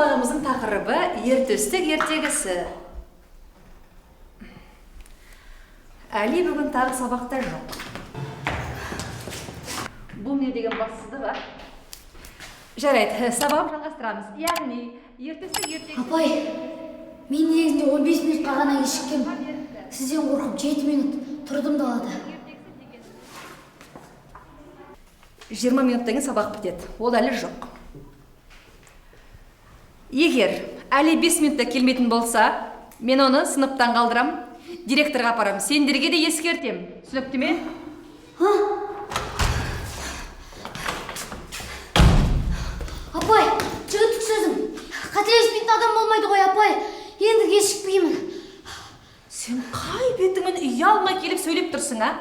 сабағымыздың тақырыбы Ер Төстік ертегісі. Әли бүгін тағы сабақта жоқ. Бұл не деген бассыздық, а? Жарайды, сабағын жалғастырамыз. Яғни, Ер Төстік ертегісі. Апай, мен негізінде 15 минутқа ғана кешіккем. Сізден қорқып 7 минут тұрдым далада. 20 минуттан кейін сабақ бітеді. Ол әлі жоқ. Егер әлі 5 минутта келмейтін болса, мен оны сыныптан қалдырам, директорға апарам. Сендерге де ескертем. Түсінікті ме? Апай, жігіттік сөзім. Қателеспейтін адам болмайды ғой, апай. Енді кешікпеймін. Сен қай бетіңмен ұялмай келіп сөйлеп тұрсың, а?